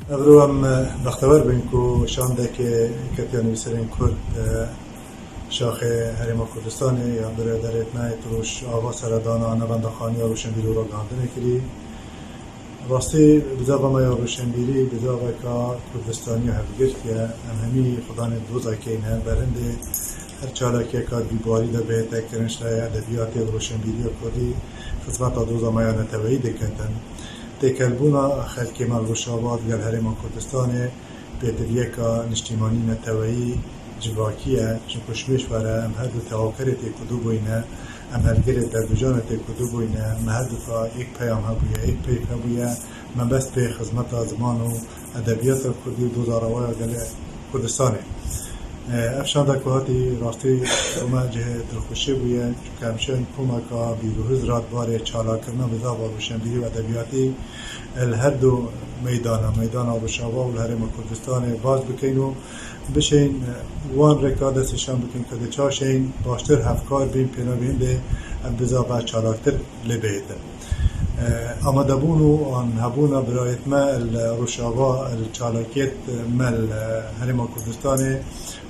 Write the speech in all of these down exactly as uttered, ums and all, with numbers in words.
Evro em bextewer bin ku şandekê ketiya nivîserên Kurd, e, şaxê Herêma Kurdistanê ya biraderiya me yê Rojava seredana navenda xaniya roşenbîrî û ragihandinê kirî. Rastî bizava me ya roşenbîrî bizaveka Kurdistaniya hevgirtiye. Em hemî xudanê doza keyne. Berhindê her çalakiyeka dîbarî de bihête kirin ji edebiyatê û roşenbîriya Kurdî xizmeta doza me ya neteweyî diketin. Têkelbûna xelkê me li Rojava digel Herêma Kurdistanê pêdiviyeka niştîmanî neteweyî civakî ye, çimku ji mêj were em her du tevawkerê têkurdû bûyne, em hevgirê tevbijanê têkurdû bûyne, me her du ka êk peyam hebûye, êk peyv hebûye, mebest pê xizmeta ziman û edebiyata kurdî û doza rewaya gelê Kurdistanê. Ev şanda ku hatî rastî bo me cihê dilxweşiyê bûye, çunke em şên komeka bîr û hizra di barê çalakirina bizava roşenbîrî û edebiyatî li her du meydana, meydana Rojava û li Herêma Kurdistanê baz bikeyn û bişên wan rêka destnîşan bikin ku di çawa şên baştir hevkar bîn pênavî hindê ev bizava çalaktir lê bihêtin. Amadebûn û an hebûna birayêt me li Rojava, li çalakiyêt me li Herêma Kurdistanê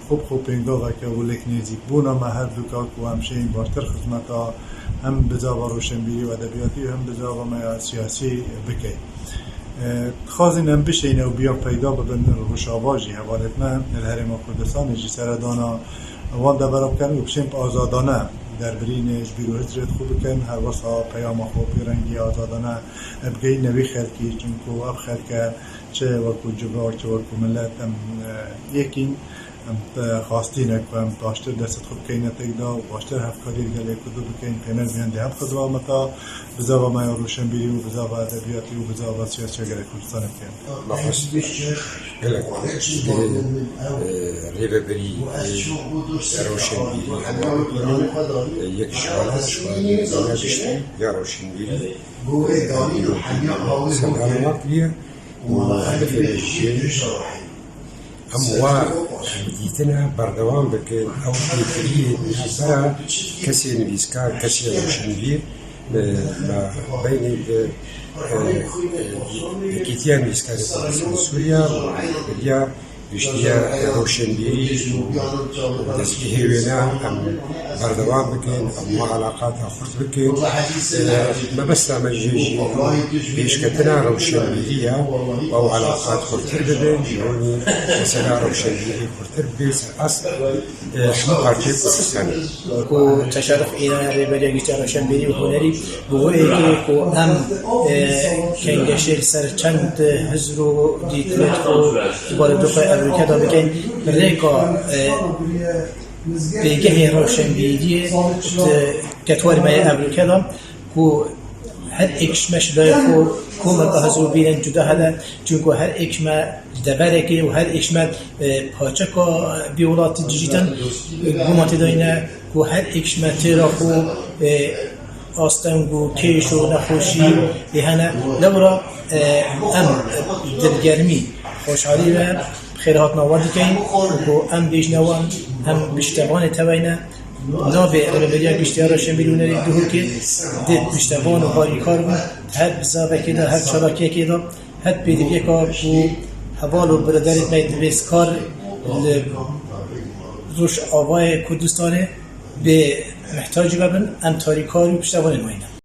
xwe bi xwe pêngaveke û lêk nêzîkbûna me her du ka ku em şên baştir xizmeta hem bizava roşenbîrî û edebiyatî û hem bizava me ya siyasî bikeyn. Dixwazin em bişên ew biya peyda bibin, Rojava jî hevalêt me li Herêma Kurdistanê jî seredana wan devera bikin û bişên bi azadane derbirînê ji bîr û hizrê xwe bikin, her wesa peyama xwe bi rengî azadane bigeyîne wî xelkî, çimku ev xelke çi wekû civak, çi wekû milet em, e, yekîn. Em, e, xwastî ne ku em baştir dest xwe bikeyne têkda û baştir hevkarî li gelê Kurdo bikeyn, pênevî hindê hem xizmeta bizava me ya roşenbîrî û bizava edebiyatî û bizava siyasiya gelê Kurdistanê bikin. Gelek, e, rêveberî, e, roşenbîrî, e, yek ji wan, ji wan giştî ya roşenbîrî, e, serdana wan kiriye û hedefê me jî em wa dîtina berdewam bikin, ew têkiliyên bera kesê nivîskar, kesê roşenbîr, e, me beynê di, e, e, Yekîtiya Nivîskarê Kurdistan Sûriya û Rêveberiya Giştiya Roşenbîrî û destgehê wêne em berdewam bikin, em wa elaqata xurt bikin. E, mebesta me jê jî pêşketina roşenbîrî ye, ew elaqat xurtir bibin, ji ronî mesela roşenbîrî xurtir bibe, ser asl, e, hemû parçeyê Kurdistanê. Ku teşerif îna Rêberiya Giştî ya Roşenbîrî û Hunerî bi wê yekê ku em, e, kengeşê li ser çend hizr û dîtinê xwe di baredoxa Ewroke de bikin, bi rêka, e, pêgehê roşenbîriyê di ketwarê me yê Ewroke de ku her êk ji me ji layê xwe komeka hizr û bîrên cuda hene, çunku her êk ji me li deverekê û her êk ji me, e, parçeka vê welatî dijîtin, e, guman tê de hene ku her êk ji me têra xwe, e, asteng û kêş û nexweşî lê hene. Lewra, e, em dilgermî, xweşhalî ve bi xêrhatina wan dikeyn û ku em bêjine wan, em piştevanê teveyne. Navê Rêveberiya Giştî ya Roşenbîrî û Hunerî Duhokê dê piştevan û harîkar bin, her bizavekê de, her çalakiyekê de, her pêdiviyeka ku heval û biraderê me divê kar li Rojavayê Kurdistanê bê mihtacî ve bin, em tarîkar û piştevanên wê ne.